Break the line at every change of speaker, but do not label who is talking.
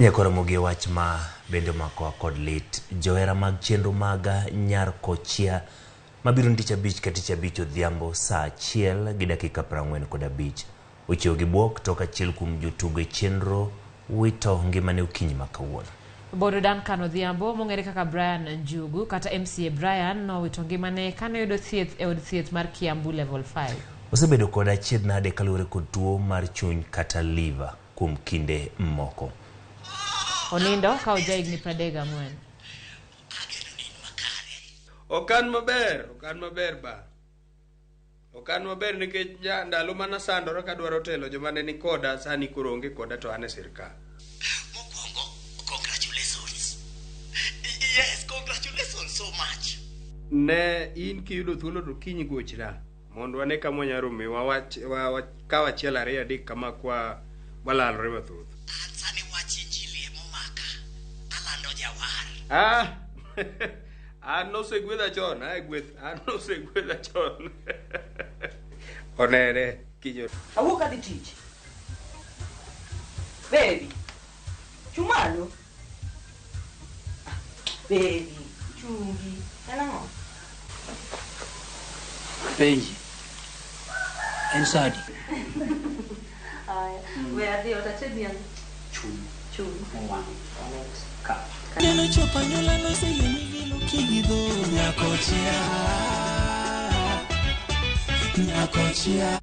Nyakoromogi e wach ma bende omakowa kod lit. Johera mag chenro mag Nyar Kochia mabiro ni tich abich ka tich abich odhiambo saa achiel gi dakika 45. Ochiew gi buok tok achiel kuom jotugo e chenro wito ngimane okinyi ma kawuono.
Bodo Duncan Odhiambo mong'ere kaka Brian Njugu kata MCA Brian nowito ngimane kane oyudo thieth e od thieth mar Kiambu Level 5.
Osebedo kod achiedh nade kaluwore kod tuo mar chuny kata liver kuom kinde moko.
Onindo ka ojahigni 34.
Ok an maber, ok an maber ba. Ok an maber nikech ja ndalo mana sandora kadwaro telo joma ne ni koda sani koro onge koda to an e sirkal.
Mokwongo, congratulations. Yes, congratulations so much.
Ne in kiyudo thuolo to kiny gochna mondo wane kama wanyalo rome wawach kaw achiel ariyo adek kama kwa walalore mathoth.
An sani wach injili emomaka. Alando jawar.
Ah! An nosegwedha chon, ae gweth, an nosegwedha chon. Onere kinyo.
Awuok adhi tich. Baby. Chung' malo. Ah, baby, chungi. En ang'o?
Penji. En sa adi?
Aya, we adhi ot ated niang'.
Chuny
Chuny.
mowang' ka.
Neno chopo anyuola noseyieni gi lukidho nyakochia nyakochia.